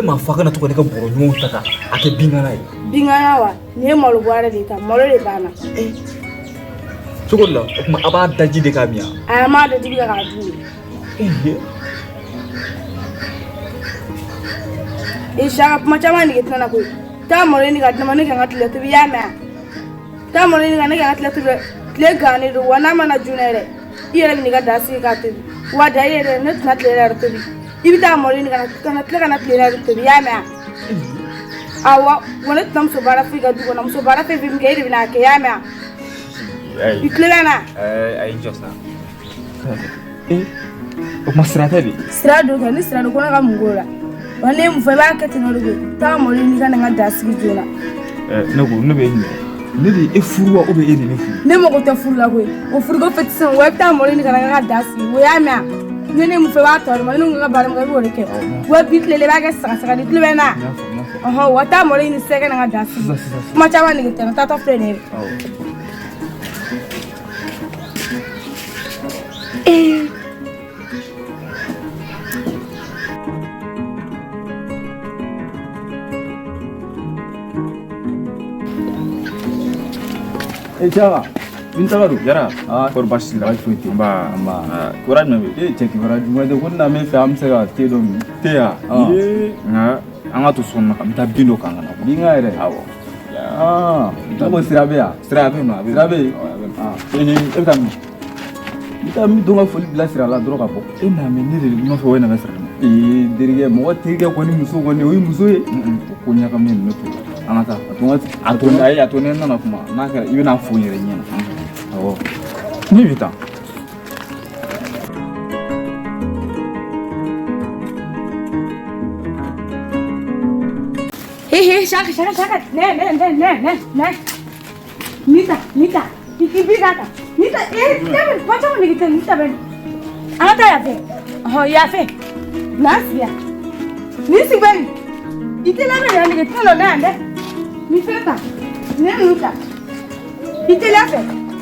Ne m'a fɔ a kana to ka ne ka bɔrɔ ɲumanw ta ka a kɛ binkala ye. Binkala wa? Nin ye malo bɔrɛ de ye tan, malo de banna. Cogo di la, o tuma a b'a daji de k'a min wa? Ayi, an b'a daji de k'a dun. Ee Saka, kuma caman nege tɛ ne na koyi. Taa malo ɲini ka di ne ma, ne ka n ka tile tobi, i y'a mɛn wa? Taa malo ɲini ka ne ka n ka tile tobi dɛ. Tile gannen don wa, n'a ma na joona yɛrɛ, i yɛrɛ bɛ n'i ka daga sigi k'a tobi. Wa da i yɛrɛ, ne tɛna tile yɛrɛ tobi. I bɛ taa malo ɲini ka na tila ka na tile yɛrɛ tobi, i y'a mɛn wa? Awɔ, wa ne tɛna muso baara foyi ka du kɔnɔ, muso baara fɛn fɛn min kɛ, e de bɛna a kɛ, i y'a mɛn wa? I tulo bɛ n na? Ayi, jɔ sa. Ee, o tuma sira tɛ de? Sira don kɛ, ni sira don ko ne ka mun k'o la? Wa ne ye mun fɔ, i b'a kɛ ten de koyi. Taa malo ɲini ka na n ka daga sigi joona. Ne ko ne bɛ e ɲininka, ne de ye e furu wa, ou bien e de ye ne furu? Ne mago tɛ furu la koyi, o furuko fɛ tɛ se wa, i bɛ taa malo ɲini ka na n ka daga sigi, o y'a mɛn wa? Ni ne ye mun fɔ, i b'a tɔ di ma, ne ko n ka baara min kɛ, i b'o de kɛ. Wa bi tile la, i b'a kɛ saga saga de, i tulo bɛ n na? Ɔhɔn, wa taa malo ɲini sisan i ka na n ka daga sigi. Kuma caman nege tɛ n na, taatɔ filɛ nin ye. E Saka, Binta don. Jara, Ah, kɔri baasi t'i la? Baasi foyi tɛ yen. Nba. Nba. Kibaruya jumɛn bɛ yen? E cɛ, kibaruya jumɛn tɛ ko ne na min fɛ, an bɛ se ka te dɔ min. Te yan? Ah. Ee, nka an ka to so kɔnɔ, an bɛ taa bin dɔ kan ka na. Bin kan yɛrɛ? Awɔ. Ah, ne ko sira bɛ yan. Sira bɛ yen nɔ, a bɛ yen. Sira bɛ yen? Awɔ, a bɛ yen. Ah. Ee, e bɛ taa min? N bɛ taa min don ka foli bila sira la dɔrɔn ka bɔ. E na mɛ ne de nɔfɛ, o ye nana sira ma. Ee terikɛ, mɔgɔ terikɛ kɔni muso kɔni, o ye muso ye. O ko ɲagaminen ne to an ka taa. A to n ka A to ayi, a to ne nana kuma n'a kɛra, i bɛna fo n yɛrɛ ɲɛna. Awɔ. Ne bɛ taa. He he, Saka, Saka, Saka, ne ne ne ne ne ne. Nita, Nita, i bi ka ta. Nita, eh, ne bɛ kuma caman nege tɛ, Nita bɛ. An ka taa yan fɛ. Ɔhɔn, yan fɛ. Na sigi yan. Nin sigi bɛ nin. I tɛ labɛn yan nege tɛ na yan dɛ. Nin fɛn ta. Nin ninnu ta. I teliya fɛ.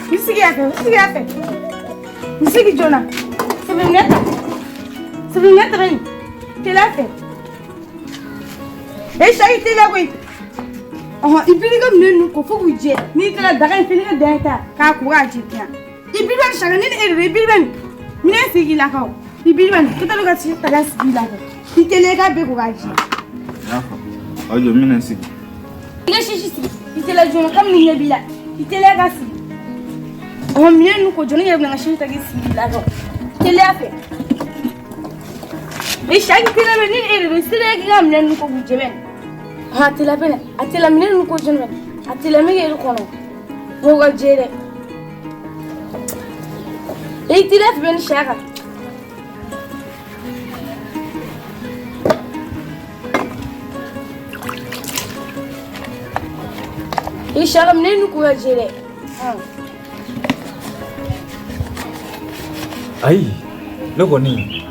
Nin sigi yan fɛ, nin sigi yan fɛ. Nin sigi joona. Sɛbɛnminɛ ta. Sɛbɛnminɛ ta bɛ nin. Teliya fɛ. E Saka, i teliya koyi. Ɔhɔn, i b'i ka minɛn ninnu ko fo k'u jɛ. N'i tilala daga in fɛnɛ, i ka daga in ta k'a ko k'a jɛ tiɲɛ. I b'i bɛ Saka, ni e de don, i b'i bɛ nin. Minɛn sigi la kaw. I b'i bɛ nin. I t'a dɔn ka si ta sigi la kɛ. I teliya i k'a bɛɛ ko k'a jɛ. N y'a faamu. Aw jɔ, n bɛna n sigi. I ka sisi sigi. I teliya joona komi ni ɲɛ b'i la. I teliya ka sigi. Ɔhɔn, minɛn ninnu ko joona, i yɛrɛ bɛna n ka sisi ta k'i sigi la kaw. Teliya fɛ. E Saka, teliya bɛ ni e de don, teliya k'i ka minɛn ninnu ko k'u jɛ bɛ. A teliya bɛ a teliya minɛn ninnu ko joona bɛ. A teliya min kɛ e kɔnɔ. Mɔgɔ ka jɛ dɛ. I teliya fɛ bɛ ni Saka. I Saka, minɛn ninnu ko ka jɛ dɛ. Ayi, ne kɔni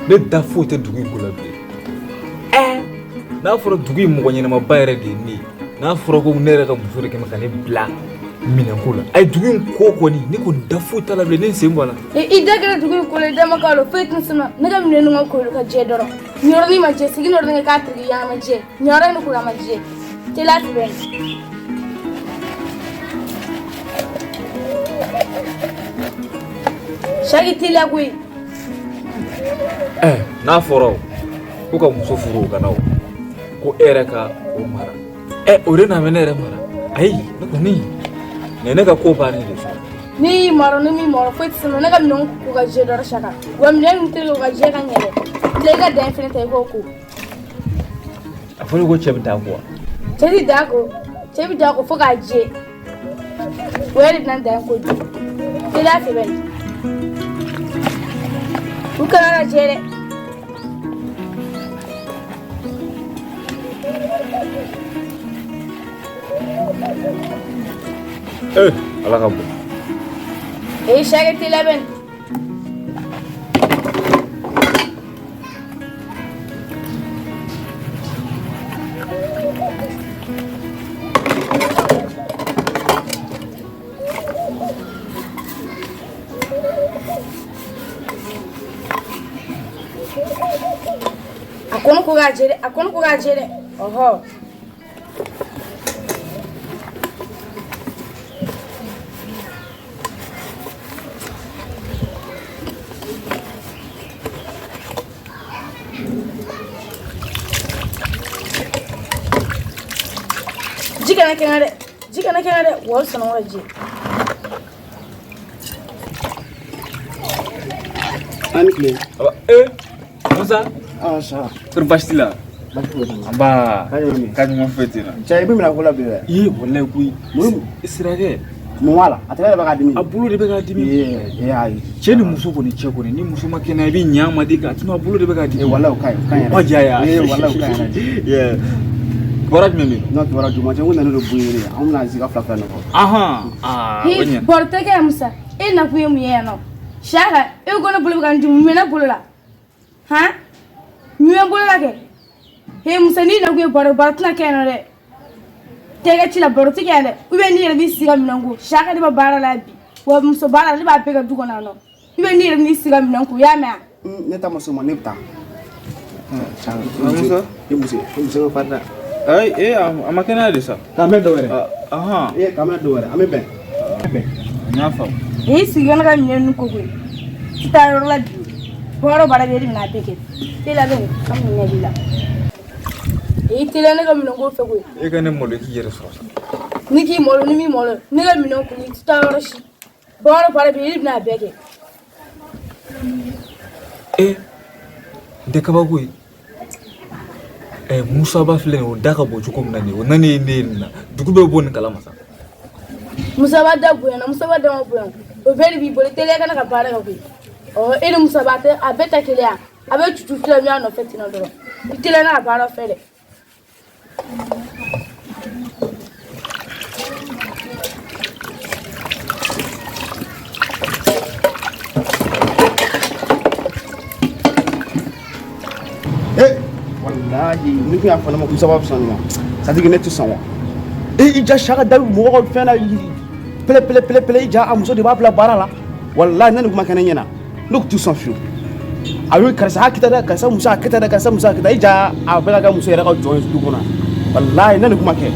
ne da foyi tɛ dugu in ko la bilen. Ɛɛ, n'a fɔra dugu in mɔgɔ ɲɛnamaba yɛrɛ de ye ne ye, n'a fɔra ko ne yɛrɛ ka muso de kɛmɛ ka ne bila minɛnko la, ayi, dugu in ko kɔni, ne kɔni da foyi t'a la bilen, ne n sen bɔ a la. I da kɛra dugu in ko la, i da ma k'a la, foyi tɛ se ma. Ne ka minɛn ninnu ka ko ka jɛ dɔrɔn. Nin yɔrɔnin ma jɛ, sigi yɔrɔnin k'a tigi yan ma jɛ. Nin yɔrɔ in ko a ma jɛ. Teliya fɛ bɛ. Saki, teliya koyi. Ɛ, n'a fɔra o ko ka muso furu o ka na o ko e yɛrɛ ka o mara, ɛ, o de na bɛ ne yɛrɛ mara. Ayi, ne kɔni nin ye ne ka ko bannen de sa. N'i y'i mara, ni min mara, foyi tɛ se ma. Ne ka minɛnw ko ka jɛ dɔrɔn Saka. Wa minɛn ninnu tɛ ka jɛ ka ɲɛ dɛ. Tila i ka dan fɛnɛ ta i k'o ko. A fɔra ko cɛ bɛ taa ko wa? Cɛ bɛ da ko, cɛ bɛ da ko fo k'a jɛ. O yɛrɛ de bɛna dan ko di. Teliya fɛ bɛ nin. U kana na jɛ dɛ. Ee, Ala ka bon. Ee Saka, teliya bɛ nin. A kɔnɔ ko k'a jɛ dɛ, a kɔnɔ ko k'a jɛ dɛ. Ɔhɔ. Ji kana kɛ n na dɛ, ji kana kɛ n na dɛ, wa o sɔnna ka ji. A ni tile. Aba, Musa. Ah, ça. Kɔri baasi t'i la? Baasi foyi tɛ n na. Nba. K'a ɲuman min. K'a ɲuman foyi tɛ n na. Cɛ, i bɛ minɛ ko la bi dɛ. Ii, walayi koyi. Mun? Sirakɛ. Mun b'a la? A tɛgɛ de bɛ k'a dimi. A bolo de bɛ k'a dimi. Ee, ayi. Cɛ ni muso kɔni cɛ kɔni, ni muso ma kɛnɛya i bɛ ɲa a ma de k'a tunu, a bolo de bɛ k'a dimi. Ee, walayi o ka ɲi, o ka ɲi yɛrɛ. O diya ya. Ee, walayi o ka ɲi yɛrɛ. Yeah. Kibaruya jumɛn bɛ yen? Non, kibaruya juguman tɛ, n ko nana don bon ɲini, an bɛna ziga fila fila nɔfɛ. Ahan. Aa, o Hi, ɲɛna. baro tɛ kɛ yan Musa. E nakun ye mun ye yan nɔ? Siyaka, e ko ne bolo bɛ ka n dimi, mun bɛ ne bolo la? Han? Mun bɛ n bolo la kɛ? He Musa, n'i nakun ye baro, baro tɛna kɛ yan nɔ dɛ. Tɛgɛ ci la, baro tɛ kɛ yan dɛ. Ou bien n'i yɛrɛ b'i sigi ka minɛn ko, Siyaka ne bɛ baara la bi. Wa muso baara ne b'a bɛɛ kɛ du kɔnɔ yan nɔ. Ou bien n'i yɛrɛ b'i sigi ka minɛn ko, i y'a mɛn wa? Ne ta ma s'o ma, ne bɛ taa. Musa. E muso, e muso ka farin dɛ. Ayi, ee, a ma kɛnɛya de sa. K'an bɛn dɔ wɛrɛ. Ahan. Ee, k'an bɛn dɔ wɛrɛ, an bɛ bɛn. N y'a faamu. I sigi ne ka minɛn ninnu ko koyi. I taa yɔrɔ la bi. Baara o baara bɛ yen, e de bɛna a bɛɛ kɛ. E labɛn, an minɛ b'i la. I teliya ne ka minɛn ko fɛ koyi. E ka ne malo i k'i yɛrɛ sɔrɔ sa. Ni k'i malo, ni m'i malo, ne ka minɛn ko i tɛ taa yɔrɔ si. Baara o baara bɛ yen, e de bɛna a bɛɛ kɛ. E, n tɛ kabako ye. Musa ba filɛ nin ye, o da ka bon cogo min na nin ye, o nana ye ne ye nin na. Dugu bɛɛ bɔ nin kalama sa. Musa ba da bonyana, Musa ba da ma bonya. O bɛɛ de b'i bolo, teliya ka ne ka baara kɛ koyi. Ɔ, e ni Musa ba tɛ, a bɛɛ tɛ kelen ye. A bɛ cucu fila min a nɔfɛ ten dɔrɔn. I teliya ne ka baara fɛ dɛ. Eh, walahi, ni kun y'a fɔ ne ma ko Musa b'a sɔn nin ma. C'est à dire que ne tɛ sɔn wa. E, i ja Siyaka da bɛ mɔgɔ ka fɛn na pele pele pele pele, i ja a muso de b'a bila baara la. Walahi, ne ni kuma kɛ ne ɲɛna. Ne kun tɛ sɔn fiyewu. A bɛ karisa a kɛ tan dɛ, karisa muso a kɛ tan dɛ, karisa muso a kɛ tan. I ja a bɛ ka kɛ muso yɛrɛ ka jɔn ye du kɔnɔ. Walahi, ne ni kuma kɛ.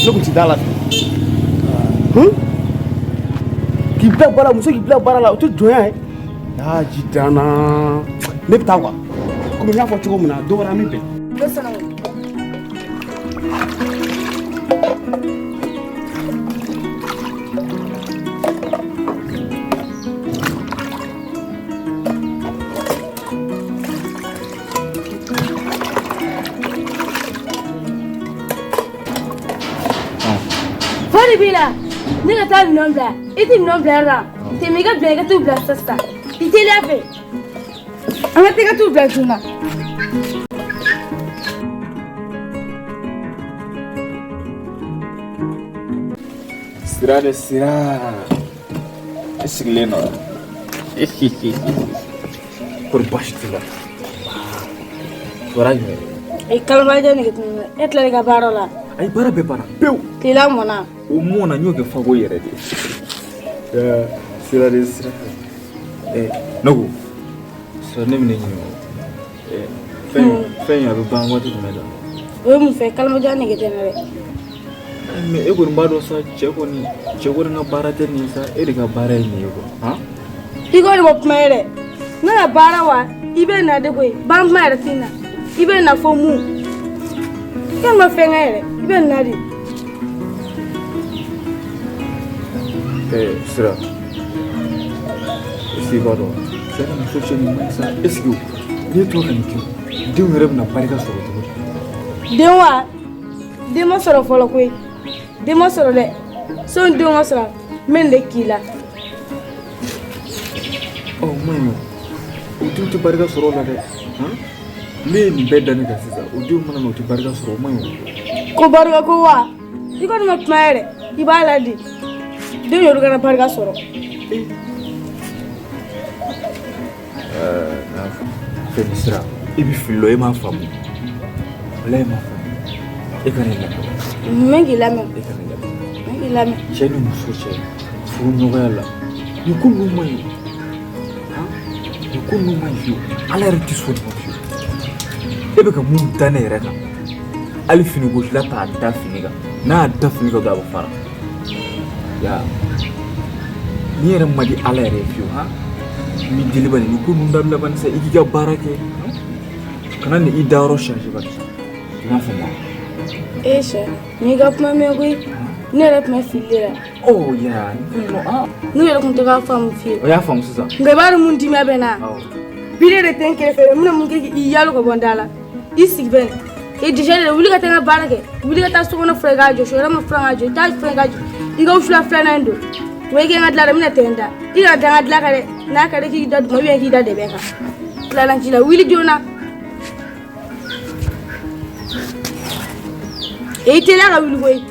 Ne kun tɛ da la fiyewu. Hun? K'i bila baara, muso k'i bila baara la, o tɛ jɔnya ye. Aa, ji danna. Ne bɛ taa quoi. Komi n y'a fɔ cogo min na, don wɛrɛ an bɛ bɛn. Ne sɔnna o. Foli b'i la, ne ka taa minɛn bila, i tɛ minɛn bila yɔrɔ la, tɛmɛ i ka bila i ka t'u bila sisan sisan, i teliya fɛ, an ka taa i ka t'u bila joona. Sira de sira. E sigilen nɔ. Kɔri baasi t'i la? Kibaruya jumɛn? E kalabajɛ nege tɛ ne na, e tilala i ka baara la. Ayi, baara bɛɛ banna pewu. Tilela mɔnna. O mɔnna, n y'o kɛ fago yɛrɛ de. Sira de sira. Ne ko, sira ne bɛ ne ɲininka o. Fɛn in a bɛ ban waati jumɛn la? O ye mun fɛ, kalabajɛ nege tɛ ne na dɛ. Mais e kɔni b'a dɔn sa, cɛ kɔni ka baara tɛ nin ye sa, e de ka baara ye nin ye quoi. Han? I ko de ma kuma ye dɛ. Ne ka baara wa, i bɛ na de koyi, ban kuma yɛrɛ tɛ na. I bɛ na fɔ mun? E ma fɛn kɛ yɛrɛ, i bɛ na de. Sira. Est-ce que i b'a dɔn? Cɛ ni muso cɛ nin man ɲi sa. Est-ce que n'i tora ka nin kɛ, denw yɛrɛ bɛna barika sɔrɔ cogo di? Den wa? Den ma sɔrɔ fɔlɔ koyi. Den ma sɔrɔ dɛ. Sɔni denw ka sɔrɔ, n bɛ nin de k'i la. Ɔ, o man ɲi o. O denw tɛ barika sɔrɔ o la dɛ. Han? Ne ye nin bɛɛ da ne kan sisan, o denw mana na o tɛ barika sɔrɔ, o man ɲi o. Ko barika ko wa? I kɔni ma kuma yɛrɛ, i b'a ladi. Den yɛrɛ kana barika sɔrɔ. Fɛn sira, i bɛ fili la, e m'a faamu. Walayi e m'a faamu. E ka ne lamɛn. N bɛ k'i lamɛn. E ka ne lamɛn. N bɛ k'i lamɛn. Cɛ ni muso cɛ, furuɲɔgɔnya la, nin ko ninnu man ɲi. Han? Nin ko ninnu man ɲi fiyewu. Ala yɛrɛ tɛ sɔn nin ma fiyewu. E bɛ ka mun da ne yɛrɛ kan, hali finigosila t'a da fini kan, n'a y'a da fini kan dɔrɔn a bɛ fara. Ya ni yɛrɛ man di Ala yɛrɛ ye fiyewu. Han, n b'i deli bani, nin ko ninnu dabila bani sa, i k'i ka baara kɛ, kana ni i dayɔrɔ changer bani sa, i m'a faamu wa? E sɛ, n y'i ka kuma mɛn koyi, ne yɛrɛ tun bɛ fili de la. Oh ya, ah. Ne yɛrɛ tun tɛ k'a faamu fiyewu. O y'a faamu sisan. Nka i b'a dɔn mun dimi bɛ n na? Bile de tɛ n kɛrɛfɛ dɛ, n bɛna mun kɛ k'i yalo ka bɔ n da la? I sigi bɛ nin. E déjà de wuli ka taa n ka baara kɛ, wuli ka taa so kɔnɔ furan k'a jɔ, sɔ ma furan k'a jɔ, i t'a furan k'a jɔ, i ka wusulan filanan in don. Wa i kɛ n ka dilan dɛ, n bɛna tɛn da. I kana da n ka dilan kan dɛ, n'a ka di k'i da duguma ou bien k'i da dɛbɛ kan. Filanan ci la, wuli joona. E teliya ka wuli koyi.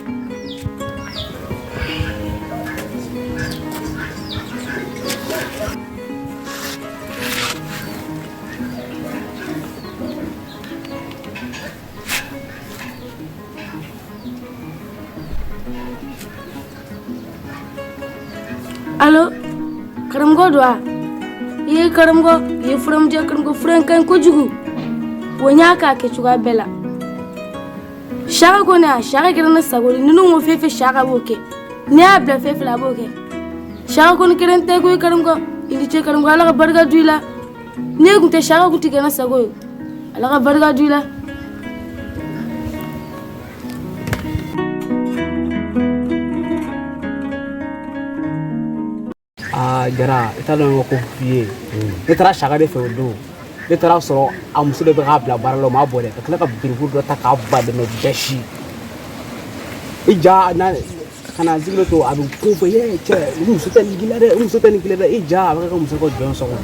Alo, karamɔgɔ don wa? I ye karamɔgɔ, i ye fura min di yan karamɔgɔ, fura in ka ɲi kojugu. Wa n y'a k'a kɛcogoya bɛɛ la. Saka kɔni a Saka kɛra ne sago de ye. Ni ne ko fɛn fɛn Saka b'o kɛ. Ne y'a bila fɛn fɛn la a b'o kɛ. Saka kɔni kɛra n ta ye koyi karamɔgɔ. I ni ce karamɔgɔ, Ala ka barika don i la. N'e tun tɛ Saka tun tɛ kɛ ne sago ye. Ala ka barika don i la. Aa Jara, i t'a dɔn ko f'i ye. Ne taara Saka de fɛ o don. Ne taara sɔrɔ a muso de bɛ k'a bila baara la, o m'a bɔ dɛ, ka tila ka biriku dɔ ta k'a ba dɛmɛ bɛɛ si. I ja na ka na sigilen to, a bɛ ko fɔ ye cɛ, u muso tɛ nin k'i la dɛ, u muso tɛ nin k'i la dɛ, i ja a bɛ ka muso ka jɔn sɔgɔ.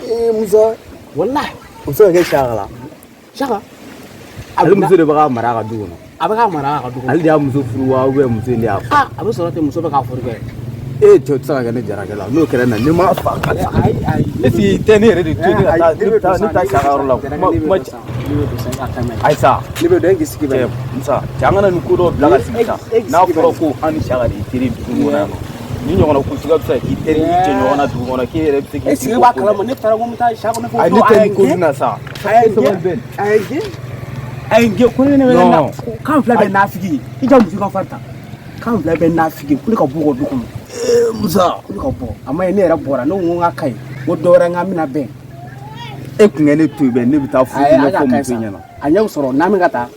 Ee Musa, walahi. O bɛ se ka kɛ Saka la. Saka. Ale muso de bɛ k'a mara a ka du kɔnɔ. A bɛ k'a mara a ka du kɔnɔ. Ale de y'a muso furu wa ou bien muso in de y'a furu? Aa, a bɛ sɔrɔ ten, muso bɛ k'a furu kɛ. E cɛ, o tɛ se ka kɛ ne jarakɛ la, n'o kɛra ne na, ne m'a fa ka sa. Ayi ayi. Est ce que i tɛ ne yɛrɛ de to yen, ne ka taa, ne bɛ taa, ne bɛ taa Saka yɔrɔ la. Kuma kuma ayi sa. Ne bɛ don e k'i sigi bɛ. Cɛ Musa, cɛ an kana nin ko dɔw bila ka sigi sa. N'a fɔra ko an ni Saka de ye teri dugu kɔnɔ yan nɔ. Ni ɲɔgɔnna ko suguya bɛ se ka k'i teri i cɛ ɲɔgɔn na dugu kɔnɔ k'e yɛrɛ bɛ se k'i E sigi b'a kalama, ne taara ko n bɛ taa Saka nɔfɛ. Ayi, ne tɛ nin ko ninnu na sa. A ye n gɛn, a ye n gɛn, a ye n gɛn ko ne bɛ na k'an fila bɛɛ nafigi, i ka muso ka fari ta, k'an fila bɛɛ nafigi, ko ne ka bɔ u ka du kɔnɔ. Ee Musa, ko ne ka bɔ, a ma ye ne yɛrɛ bɔra, ne ko n k'a ka ɲi, n ko dɔ wɛrɛ n k'an bɛna bɛn. E kun kɛ ne to yen bɛ, ne bɛ taa furu ɲɛfɔ muso ɲɛna. A ɲɛ bɛ sɔrɔ n'an bɛ ka taa,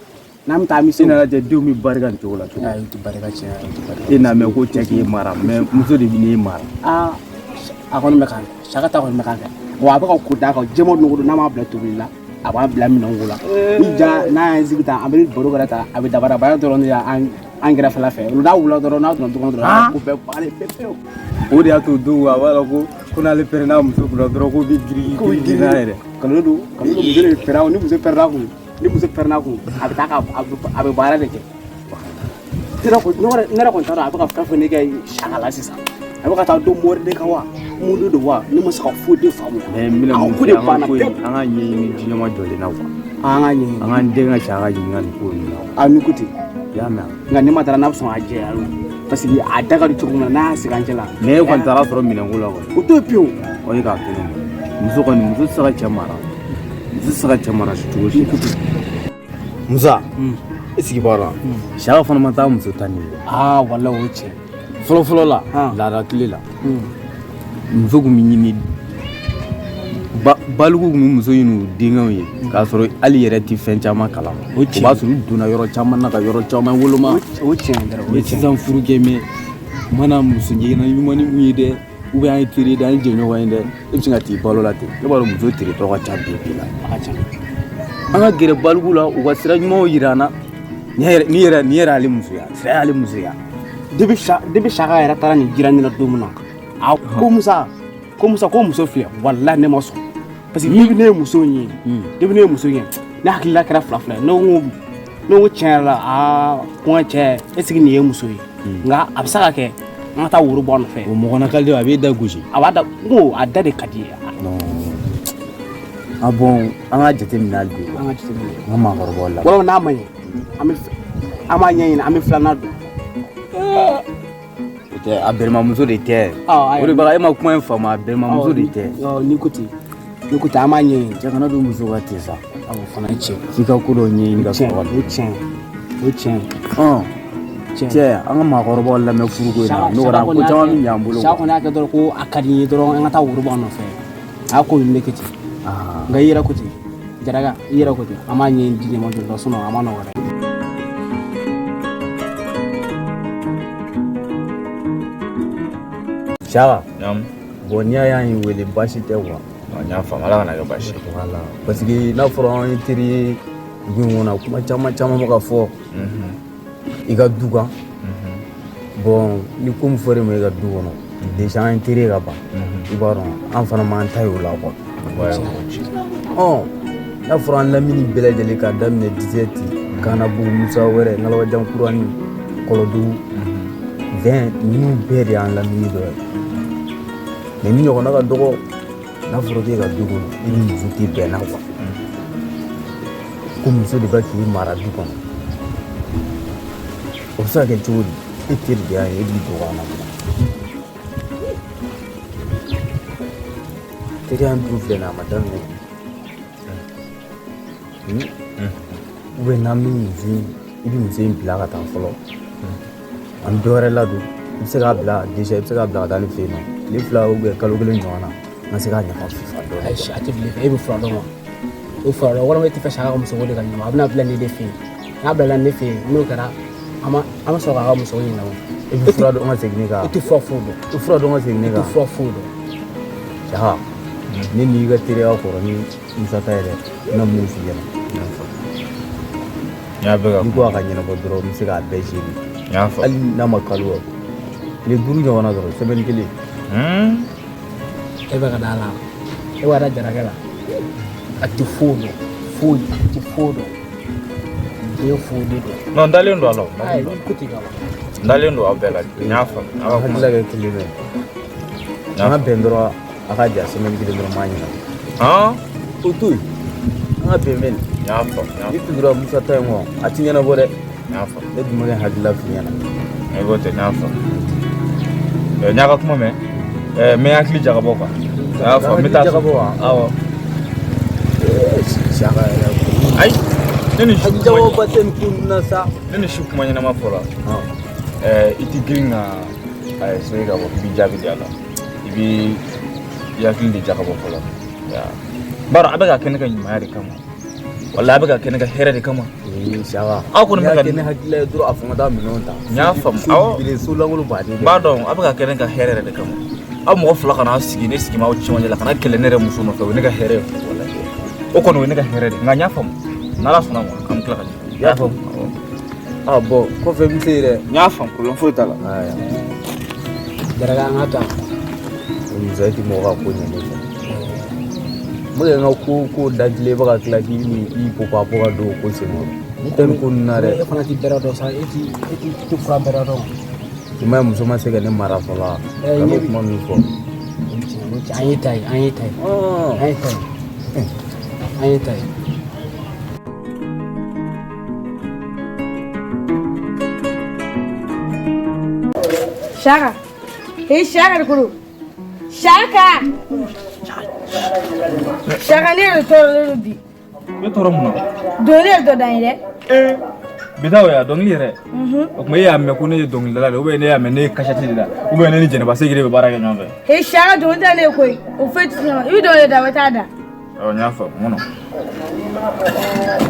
n'an bɛ taa an bɛ se. E nana jɛ denw bɛ barika nin cogo la cogo. Ayi, o tɛ barika tiɲɛ, o tɛ barika. E n'a mɛn ko cɛ k'e mara, mais muso de bɛ n'e mara. Aa, a kɔni bɛ k'an kɛ, Saka ta kɔni bɛ k'an kɛ. Wa a bɛ ka ko d'a kan, jɛman don o don, n'a m'a bila tobili la, a b'a bila minɛnko la. Ni ja n'a y'an sigi tan, an bɛ baro kɛra tan, a bɛ dabarabaya dɔrɔn de an kɛrɛfɛla fɛ. N'a wulila dɔrɔn, n'a donna du kɔnɔ dɔrɔn, ko bɛɛ bannen pewu pewu. O de y'a to don a b'a la ko n'ale pɛrɛnna muso kunna dɔrɔn k'o bɛ girigi girigi n'a yɛrɛ. Kanu don, kanu don, muso de bɛ pɛrɛn, ni muso pɛrɛnna kun, ni muso pɛrɛnna kun, a bɛ taa ka a bɛ baara de kɛ. Ne yɛrɛ kɔni t'a dɔn a bɛ ka fɛn fɛn ne kɛ Saka la sisan. A bɛ ka taa don mori de kan wa, mun de don wa, ne ma se ka foyi de faamu. Mais n bɛna mun f'i ye, an ka ko in, an ka ɲɛɲini diɲɛma jɔlen na quoi. An ka ɲɛɲini. An k'an den ka Saka ɲininka nin ko ninnu na. A ni ko ten. I y'a mɛn? Nka ne ma taara n'a bɛ sɔn ka jɛya o. Parce que a da ka di cogo min na, n'a y'a sigi an cɛ la. Mais e kɔni taara sɔrɔ minɛnko la kɔni. O t'o ye pewu. O ye k'a to yen. Muso kɔni, muso tɛ se ka cɛ mara. Muso tɛ se ka cɛ mara cogo si la. Musa, e sigi b'a la. Saka fana ma taa muso ta nin ye. Aa walahi o ye tiɲɛ. Fɔlɔ fɔlɔ la, laada tile la, muso tun bɛ ɲini, baliku tun bɛ muso ɲini u denkɛw ye k'a sɔrɔ hali yɛrɛ tɛ fɛn caman kalama. O b'a sɔrɔ u donna yɔrɔ caman na ka yɔrɔ caman woloma. O tiɲɛ dɔrɔn. Mais sisan furu kɛ mɛ mana muso ɲɛgɛnna ɲuman ni mun ye dɛ, ou bien an ye teri ye dɛ, an ye jɛɲɔgɔn ye dɛ, e bɛ sin ka t'i balo la ten. Ne b'a dɔn muso teritɔ ka ca bi bi la. A ka ca. An ka gɛrɛ baliku la, u ka sira ɲumanw yira an na. Nin yɛrɛ y'ale musoya, sira y'ale musoya. Depuis Saka yɛrɛ taara nin jira nin na don min na, a ko Musa, ko Musa, ko muso filɛ, walahi ne ma sɔn. Parce que depuis ne ye muso in ye, depuis ne ye muso in ye, ne hakilila kɛra fila fila ye. Ne ko tiɲɛ yɛrɛ la, aa ko n ka cɛ, est ce que nin ye muso ye? Nka a bɛ se ka kɛ an ka taa woro bɔ a nɔfɛ. O mɔgɔ nakali a b'e da gosi. A b'a da, n ko a da de ka di ye. Non. Ah bon, an ka jateminɛ hali bi. An ka jateminɛ. An ka maakɔrɔbaw la. Walima n'a ma ɲɛ, an b'a ɲɛɲini, an bɛ filanan don. O tɛ, a balimamuso de tɛ. O de b'a e ma kuma in faamu, a balimamuso de tɛ. Ni ko ten, ni ko ten, an b'a ɲɛɲini. Cɛ kana don muso ka ten sa. Awɔ, fana ye tiɲɛ. F'i ka ko dɔ ɲɛɲini ka sɔrɔ ka O ye tiɲɛ, o ye tiɲɛ. Cɛ, an ka maakɔrɔbaw lamɛn furuko in na, n'o kɛra ko caman bɛ ɲɛ an bolo. Sa kɔni y'a kɛ dɔrɔn ko a ka di n ye dɔrɔn, an ka taa woro bɔ a nɔfɛ, a y'a ko ninnu de kɛ ten. Nka i yɛrɛ ko ten, Jaraka, i yɛrɛ ko ten, an b'a ɲɛɲini di ɲɛma joli la, sinon a ma nɔgɔ dɛ. Saka. Naamu. Bon, n'i y'a ye an y'i wele, baasi tɛ quoi. N y'a faamu, Ala kana kɛ baasi ye. Voilà, parce que n'a fɔra an ye teri ye dugu in kɔnɔ, kuma caman caman bɛ ka fɔ i ka du kan. Bon, ni ko min fɔra e ma i ka du kɔnɔ, déjà an ye teri ye ka ban, i b'a dɔn an fana m'an ta ye o la quoi. Ɔ, n'a fɔra an lamini bɛɛ lajɛlen, k'a daminɛ disɛti, Kanabugu, Musa wɛrɛ, Nalabajan Kurani, Kɔlɔdugu, 20 ninnu bɛɛ de y'an lamini dɔ ye. Mais ni ɲɔgɔnna ka dɔgɔ, n'a fɔra k'e ka du kɔnɔ i ni muso tɛ bɛn na quoi, ko muso de bɛ k'i mara du kɔnɔ, o bɛ se ka kɛ cogo di? E teri de y'a ye, e b'i dogo an na mun na? Teriya in dun filɛ nin ye, a ma daminɛ bi. Ou bien n'an bɛ muso in, i bɛ muso in bila ka taa fɔlɔ, an bɛ dɔ wɛrɛ ladon. I bɛ se k'a bila déjà, i bɛ se k'a bila ka taa ne fɛ yen nɔ tile 2 ou bien kalo 1 ɲɔgɔn na, n ka se k'a ɲaga fifa dɔɔnin. Ayi, a tɛ bila i fɛ, e bɛ fura dɔn wa? O fura dɔn, walima e tɛ fɛ Saka ka musoko de ka ɲɛnabɔ, a bɛna bila ne de fɛ yen. N'a bilala ne fɛ yen, n'o kɛra, an bɛ sɔrɔ k'a ka musoko ɲɛnabɔ. E bɛ fura dɔn ka segin ne kan. E tɛ fura foyi dɔn. I fura dɔn ka segin ne E tɛ kan. fura foyi dɔn. Saka, ne n'i ka teriya kɔrɔ ni Musa ta ye dɛ, n bɛna mun f'i ɲɛna. N y'a bɛɛ ka N'i ko a ka ɲɛnabɔ dɔrɔn, n bɛ se k'a bɛɛ gérer. N y'a faamu. Hali n'a ma kalo wa tile 5 ɲɔgɔnna dɔrɔn, semaine 1. E bɛ ka da la, e bɛ ka da Jarakɛ la, a tɛ foyi dɔn, foyi, a tɛ foyi dɔn. I ye foyi de dɔn. Non, n dalen don a la o. Ayi, ko t'i ka wa. N dalen don aw bɛɛ la, n y'a faamu. Aw ka kuma. Hakilila kɛ kelen ye. An ka bɛn dɔrɔn, a ka ja semaine 1 dɔrɔn, n b'a ɲɛnabɔ. O to yen, an ka bɛn bɛ nin. N y'a faamu. Ni tugura Musa ta in kɔ, a ti ɲɛnabɔ dɛ. N y'a faamu. Ne dun bɛ kɛ hakilila f'i ɲɛna. Ne ko ten, n y'a faamu. N y'a ka kuma mɛn. N bɛ n hakili jagabɔ quoi. N y'a faamu, n bɛ taa. Jagabɔ wa? Awɔ. Saka yɛrɛ. Ayi, ne ni su Hakili jagabɔ ba tɛ nin ko ninnu na sa. Ne ni su kuma ɲɛnama fɔra. I ti girin ka a essayer k'a fɔ k'i bɛ jaabi di a la. I bɛ i hakili de jagabɔ fɔlɔ. Bari a bɛ ka kɛ ne ka ɲumanya de kama. Walahi, a bɛ ka kɛ ne ka hɛrɛ de kama. Saka. Aw kɔni bɛ ka N'i y'a kɛ ne hakilila ye dɔrɔn, a fɔ n ka taa minɛnw ta. N y'a faamu. So Awɔ. bile, so lankolon baden. N b'a dɔn, a bɛ ka kɛ ne ka hɛrɛ yɛrɛ de kama. Aw mɔgɔ fila kana aw sigi, ne sigi m'aw cɛmancɛ la, kana kɛlɛ ne yɛrɛ muso nɔfɛ, o ye ne ka hɛrɛ ye. Walahi. O kɔni o ye ne ka hɛrɛ de ye. Nka n y'a faamu. N'Ala sɔnna ma, an bɛ tila ka ɲɔgɔn ye. I y'a faamu? Ah bon, kɔfɛ n bɛ se yen dɛ. N y'a faamu, problème foyi t'a la. Ayiwa. Jaraka, an ka to yan. Musa, e tɛ mɔgɔ ka ko ɲɛ ne fɛ. N bɛ ka n ka ko datilen, i bɛ ka tila k'i ni i popo ka don o ko senkɔrɔ. Ne tɛ nin ko ninnu na dɛ. E fana ti bɛrɛ dɔn sa, e ti e ti e ti fura bɛrɛ dɔn. I ma ye, muso ma se ka ne mara fɔlɔ wa? Ka n'o kuma ninnu fɔ. An ye ta ye, an ye ta ye. An ye ta ye. An ye ta ye. Saka. Hey, Saka de ko don. Saka. Saka, ne yɛrɛ tɔɔrɔlen don bi. Ne tɔɔrɔ mun na? Dɔnkili yɛrɛ dɔ da n ye dɛ. Ee, bi ta o ya dɔnkili yɛrɛ. O tuma e y'a mɛn ko ne ye dɔnkilidala de ye, ou bien ne y'a mɛn ne ye kasɛti de da, ou bien ne ni Jɛnɛba Segi de bɛ baara kɛ ɲɔgɔn fɛ. Hey, Saka, dɔnkili da ne ye koyi. O foyi tɛ se ma. I bɛ dɔnkili da, o t'a da. Awɔ, n y'a faamu, mun na?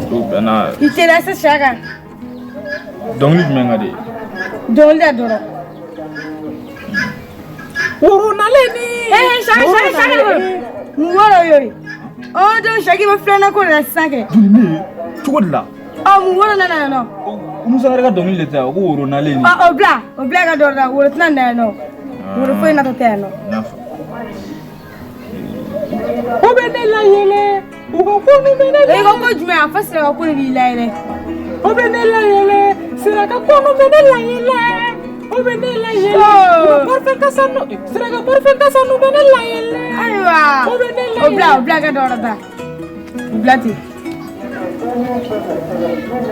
O bɛnna. I teliya sa, Saka. Dɔnkili jumɛn ka di ye? Dɔnkili da dɔrɔn. Woro nalen ni. Hey, Saka, Saka, Saka de ko don. Mun wɔrɔ y'o ye? Ɔ donc Saka, i bɛ filanan ko de la sisan kɛ. Joli ne ye cogo di la? Ɔ, mun wɔrɔ nana yan nɔ? Musa yɛrɛ ka dɔnkili de tɛ yan, ko woro nalen ni. Ɔ, o bila i ka dɔ da, woro tɛna na yan nɔ. Woro foyi natɔ tɛ yan nɔ. N y'a faamu. O bɛ ne layɛlɛ, u ka ko ninnu bɛ ne layɛlɛ. I ka ko jumɛn? A fɔ Sira ka ko de b'i layɛlɛ. O bɛ ne layɛlɛ, Sira ka ko ninnu bɛ ne layɛlɛ. O bɛ ne layɛlɛ. U ka parfum kasa nɔ, Sira ka parfum kasa ninnu bɛ ne layɛlɛ. Ayiwa. O bɛ ne layɛlɛ. O bila i ka dɔ wɛrɛ da. O bila ten.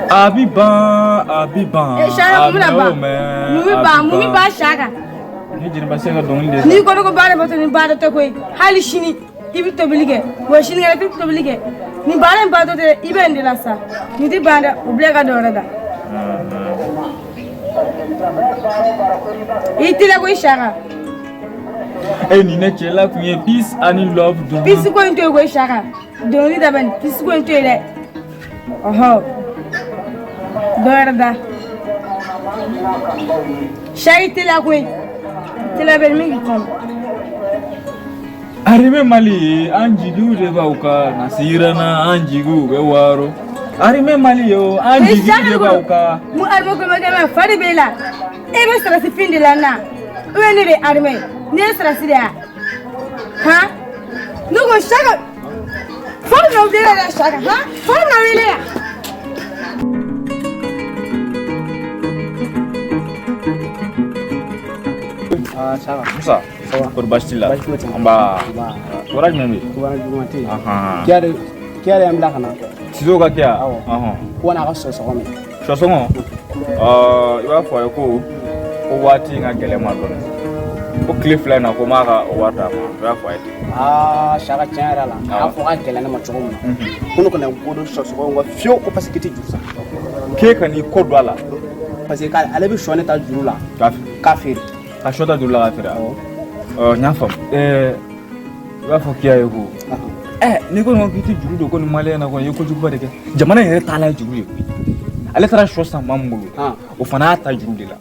A bi ban, a bi ban. Eh, Saka, mun bɛna ban? Mun bɛ ban? Mun bɛ ban, Saka? Ne Jɛnɛba Segi ka dɔnkili de. N'i ko ne ko baara bɛ to ni baara tɛ koyi, hali sini i bɛ tobili kɛ, wa sinikɛnɛ i bɛ tobili kɛ. Nin baara in batɔ tɛ i bɛ nin de la sa. Nin tɛ ban dɛ, o bila ka dɔ wɛrɛ da. I teliya ko i Saka. E nin ne cɛla kun ye peace ani love dɔn. Peace ko in to yen ko i Saka. Dɔnkili da bɛ nin peace ko in to yen dɛ. Ɔhɔ. Dɔ wɛrɛ da. Saka i teliya koyi. Teliya bɛ nin min k'i kɔnɔ. Armée Mali an jigiw de b'aw kan na siranna an jigiw bɛ waro. Armée Mali o an jigiw de b'aw kan. Mun armée ko ma fa de b'e la. E bɛ sɔrɔsi fin de la na. Ou bien ne de ye armée ye. Ne ye sɔrɔsi de ye wa? Han? Ne ko Saka fa bɛ na wele la Saka han? Fa bɛ na wele la. Ah, Saka. Musa. Ça va? Kɔri baasi t'i la? Baasi foyi tɛ n la. Nba. Nba. Kibaruya jumɛn bɛ yen? Kibaruya juguman tɛ yen. Ahan. Kiya de Kiya de y'an bila ka na. Siso ka kiya? Awɔ. Ɔhɔn. Ko n'a ka sɔgɔsɔgɔ minɛ. Sɔsɔngɔ? I b'a fɔ a ye ko waati in ka gɛlɛn ma dɔɔnin. Ko tile 2 in na ko n b'a ka wari d'a ma. I b'a fɔ a ye ten. Aa Saka tiɲɛ yɛrɛ la. A y'a fɔ k'a gɛlɛn ne ma cogo min na. Ko ne kana n ko don sɔgɔsɔgɔ in kɔ fiyewu ko parce que k'i tɛ juru sara. K'e ka n'i kɔ don a la. Parce que ale bɛ sɔ ne ta juru la. K'a feere. Ka sɔ ta juru la k'a feere. Awɔ. N y'a faamu. I b'a fɔ Kiya ye ko. N'i ko k'i tɛ juru don ko ni maliyɛn na kɔni i ye kojuguba de kɛ. Jamana in yɛrɛ taalan ye juru ye koyi. Ale taara sɔ san maa min bolo. O fana y'a ta juru de la.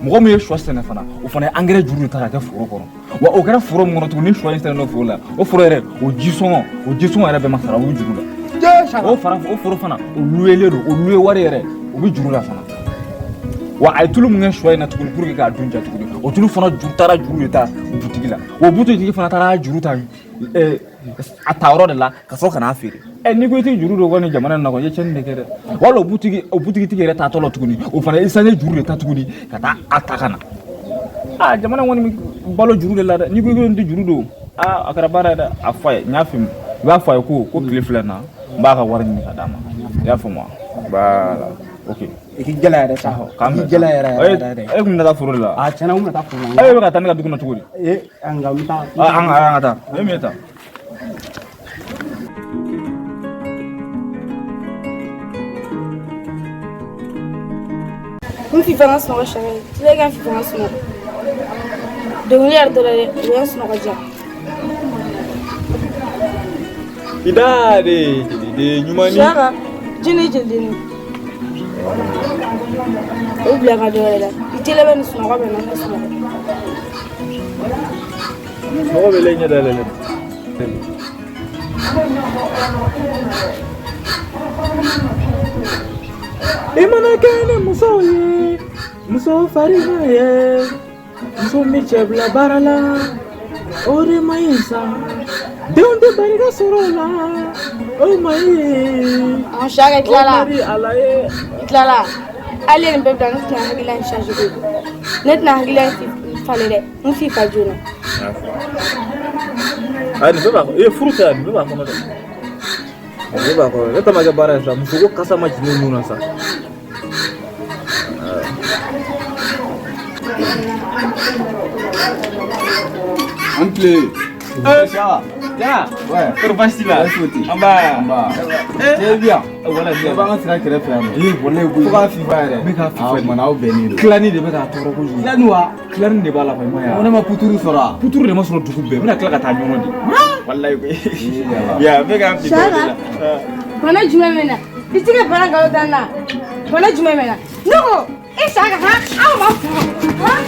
Mɔgɔ min ye sɔ sɛnɛ fana, o fana ye angɛrɛ juru de ta ka kɛ foro kɔnɔ. Wa o kɛra foro min kɔnɔ tuguni ni sɔ in sɛnɛna foro la, o foro yɛrɛ, o jisɔngɔ yɛrɛ bɛɛ ma sara, o bɛ juru la. O foro fana, o luyelen don, o luye wari yɛrɛ, o bɛ juru la fana. Wa a ye tulu min kɛ sɔ in na tuguni pour que k'a dun ja tuguni, o tulu fana taara juru de ta butigi la. O butigi fana taara juru ta a ta yɔrɔ de la ka sɔrɔ ka n'a feere. N'i ko i tɛ juru don kɔni jamana in na kɔni, i ye tiɲɛni de kɛ dɛ. Wala o butigitigi yɛrɛ taatɔ la tuguni, o fana ye essence juru de ta tuguni ka taa a ta ka na. Aa jamana in kɔni bɛ balo juru de la dɛ. N'i ko i tɛ juru don, aa a kɛra baara ye dɛ. A fɔ a ye, n y'a faamu. I b'a fɔ a ye ko tile 2 in na n b'a ka wari ɲini ka d'a ma. I y'a faamu wa? Voilà, ok. I k'i gɛlɛya yɛrɛ sa. I k'i gɛlɛya yɛrɛ yɛrɛ yɛrɛ. E kun bɛna taa foro de la? A tiɲɛna n kun bɛna taa foro la. E bɛ ka taa ne ka du kɔnɔ cogo di? Ee nka n bɛ taa. An ka taa. E min ye ta? N fifa n ka sunɔgɔ Saka ye. Tile ka n fifa n ka sunɔgɔ. Dɔnkili yɛrɛ dɔ la dɛ, o ye n sunɔgɔ diya. I da de jeliden ɲuman ni. Saka, jɛn ye jeliden ye. O bila ka dɔ wɛrɛ la. I teliya bɛ nin sunɔgɔ bɛ na n ka sunɔgɔ. Sunɔgɔ bɛ ɲɛ dayɛlɛlen. I mana kɛ ni muso ye, muso farima ye, muso min cɛ bila baara la, o de man ɲi sa. Denw tɛ barika sɔrɔ o la, o man ɲi. An Saka i tilala. O man di Ala ye. I tilala. Hali ye nin bɛɛ bila ne tɛna hakilina in changer koyi. Ne tɛna hakilina in falen dɛ. N fifa joona. Ayi nin bɛɛ b'a kɔnɔ. Furu tɛ yan, nin bɛɛ b'a kɔnɔ dɛ. Nin bɛɛ b'a kɔnɔ. Ne ta ma kɛ baara ye sa. Muso ko kasa ma jigin ne nun na sa. An tile. Saka. Ja. Ouais. Kɔri baasi t'i la? Baasi foyi tɛ yen. Nba. Nba. Cɛ bi yan. Wala bi yan. E b'an ka sira kɛrɛfɛ yan nɔ. Ee walayi koyi. Fo k'a fifa yɛrɛ. N bɛ k'a fifa. Ah, o kumana aw bɛnnen don. Tilani de bɛ k'a tɔɔrɔ kojugu. Tilani wa? Tilani de b'a la koyi, i m'a ye wa? Ko ne ma puturu sɔrɔ wa? Puturu de ma sɔrɔ dugu bɛɛ. N bɛna tila ka taa ɲɔgɔn de. Walayi koyi. Ya, n bɛ k'a fifa o de la. Bana jumɛn bɛ na? I tɛ ka bana nkalon da n na. Bana jumɛn bɛ na? Ne ko e Saka han aw ma fɔ han.